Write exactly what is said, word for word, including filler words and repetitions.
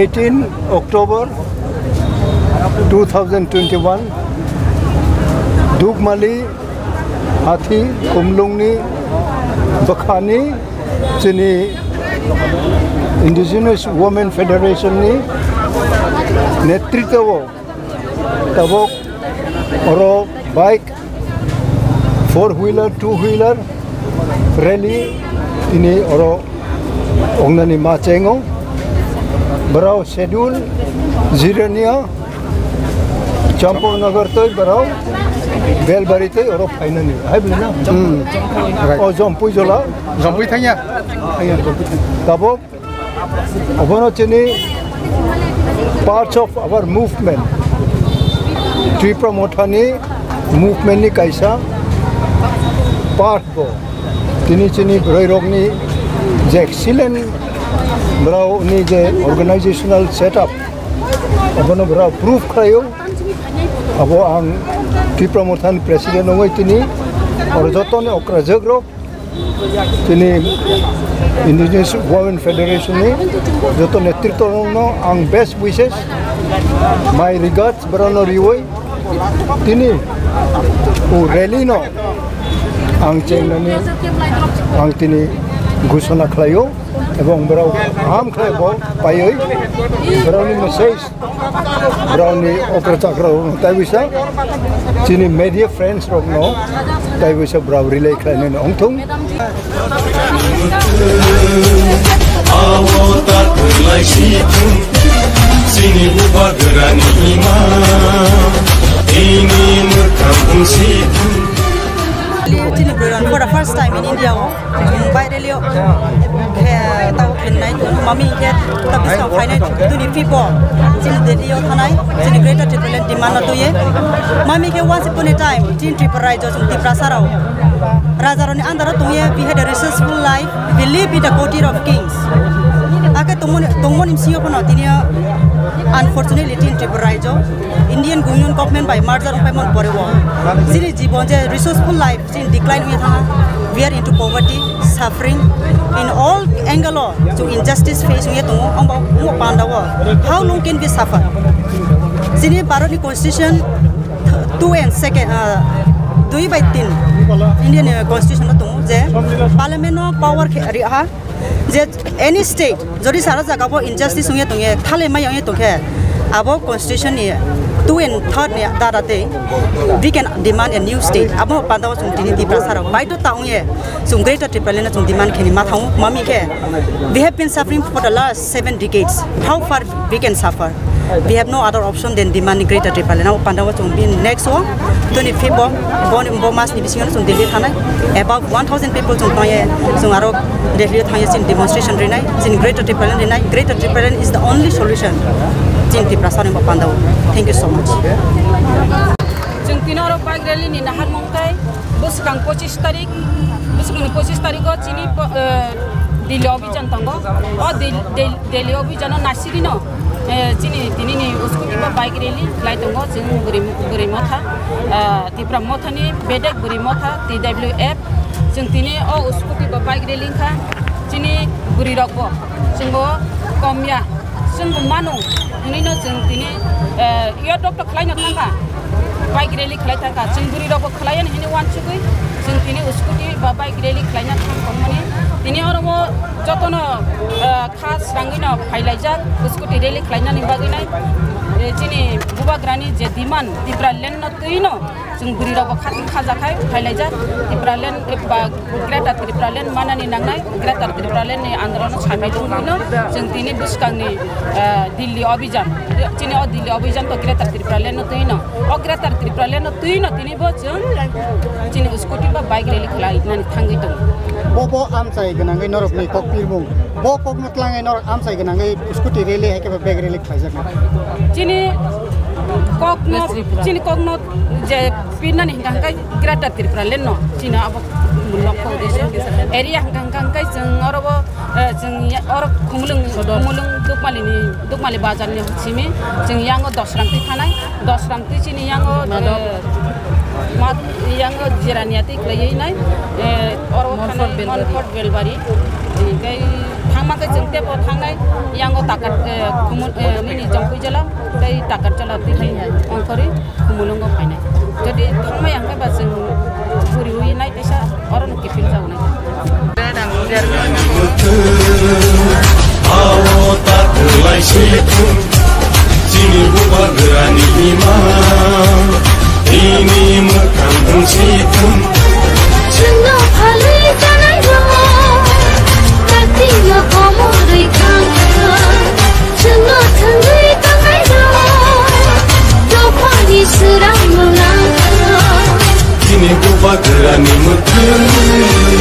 eighteen October two thousand twenty-one, Dukmali Hathi Kumlungni bwkhani chini Indigenous Women Federation ni netritwo tabok oro bike, four wheeler, two wheeler rally tini oro ongnani ma chengo. Borao schedule Jirania, Champaknagar toi borao Belbari toi oro phainani. Hai bwlai na? Hmm. Right. O Jompui jola. Jompui thangya. Thangya, Jompui thangya. Tabok Obono chini parts of our movement. Tipra Mothani movement ni kaisa part bo. Tini chini bwrwi rokni je excellent borao ni je organizational setup, obono borao proof khlaio. Abo ang Tipra Mothani president wngwi tini oro jotoni okrajak rok Tini Indigenous Women Federation ni joto netritwrokno ang best wishes, my regards borokno riwi tini o rally no ang chengnani ang tini ghosona khlaio ebong borok kaham khlai bo paiwi borokni message Borokni okra chakra rokno taiwisa chini media friends rokno taiwisa borok relay khlainani wngthung. Abo ta kwlai si thung, chini bubagrani ima, tini mwkhang wng si thung. Chini bwrwi rok for the first time in India o. Chwng bai rally o khe tabo khlai nai, mami khe ta bwskang phainai, tini fibo chini Delhi o thanai, chini Greater Tipraland demand no twiye. Mami khe once upon a time chini Tripura rajyo chwng Tiprasa rok raja rokni under o tongye, we had a resourceful life, we live in the courtyard of kings. Akhe tongmoni tongmoni bisingo phano tini unfortunately chini Tripura rajyo Indian Union government bai merger wng paimani pore o chini jibon je resourceful life Chini decline wngya thangha. We are into poverty, suffering in all angle o chwng injustice face wngya tongo. Ongba omo panda o how long can we suffer? Chini Bharat ni constitution two and second, ah, dui bai tin Indian, ah, constitution o tongo je parliament no power khe ri ha. Je any state jodi sara jaga bo injustice wngya tongya, thalai mai wngya tongkhe, abo constitution ni two and third ni dara tei we can demand a new state. Abo panda o chwng tini Tiprasa rok baidhota wngya chwng Greater Tipraland no chwng demand khe ni ma thango. Mami khe we have been suffering for the last seven decades. How far we can suffer? We have no other option than demanding Greater Tipraland. Abo panda o chwng bini next o twenty fifth o bo, bo mas ni bisingo chwng Delhi thanai. About one thousand people chwng tongye, chwng aro Delhi o thangye chini demonstration rinai, chini Greater Tipraland rinai. Greater Tipraland is the only solution. Chini Tiprasa ni bo panda o. Thank you so much. Chwng tini oro bike rally ni naharmung tai bwskang pochis tarik, bwskang ni pochis tarik o chini po-, eh, Delhi obhijan tongo. O Del-, Del-, Delhi obhijan o nasiri no, eh, chini tini ni uskuti bo bike rally khlai tongo, chwng bwrwi, bwrwi motha, eh, Tipra motha ni bedek bwrwi motha, T W F. Chwng tini o uskuti bo bike rally wngkha, chini bwrwi rok bo chwng bo kom ya, chwng bo mano, hwnwi no chwng tini, eh, yo doctor khlai no thangkha. Bike rally khlai thangkha. Chwng bwrwi rokbo khlai ani hwnwi uansugwi chwng tini scooty ba bike rally khlaina thang tongmani. Tini oro o jotono, ah, kha swrangwi no phailaijak scooty rally khlainani bagwi nai. Eh, chini bubagrani je demand Tipraland no twi no chwng bwrwi rokbo kha, khajakhai phailaijak Tipraland, eh, ba Greater Tipraland manani nangnai, Greater Tipraland ni andolon o samil wngwi no chwng tini bwskangni, ah, Delhi Abhijan, chini o Delhi Abhijan to Greater Tipraland no twi no, o Greater Tipraland no twi no tini bo chwng chini scooty ba bike rally khlai nani thangwi tongo. Bo, bo amchai gwnangwi norokni kok pirmung, bo kokno tlangwi norok amchai gwnangwi scooty rally hai khe ba bike rally khlaijak nai. Chini kokno, chini kokno je pirnani hingka hingkai Greater Tipraland no chini abo lokho uddesho area hingka hingka hingkai chwng oro bo, eh, chwng ya-, oro Khumulwng, Khumulwng Dukmali ni, Dukmali bazar ni simi chwng yango Dosram twi thanai, Dosram twi chini yango, eh, ma-, yango Jirania twi khlaiwi nai, eh, oro thanai Monfort Belbari. Monfort Belbari. Hingkai thang Hwnkhe chwng teibo thangnai, yango Takat, eh, Khumul, eh, nini Jongkui jela tei Takat jela twi hai ongkhorwi Khumulwngo phainai. Jodi thangmaya hwnkhe ba chwng puriwi nai teisa orono kiphil jago nai. Awo ta kwlai se thung, chini bubagrani ima, ini mwkhang wng se thung. Chwngno phalwi tanai rok, katingo komorwi thang thang. Chwngno thangwi tanai rok, dophani swrangno nang thang. Chini bubagrani mwkhang.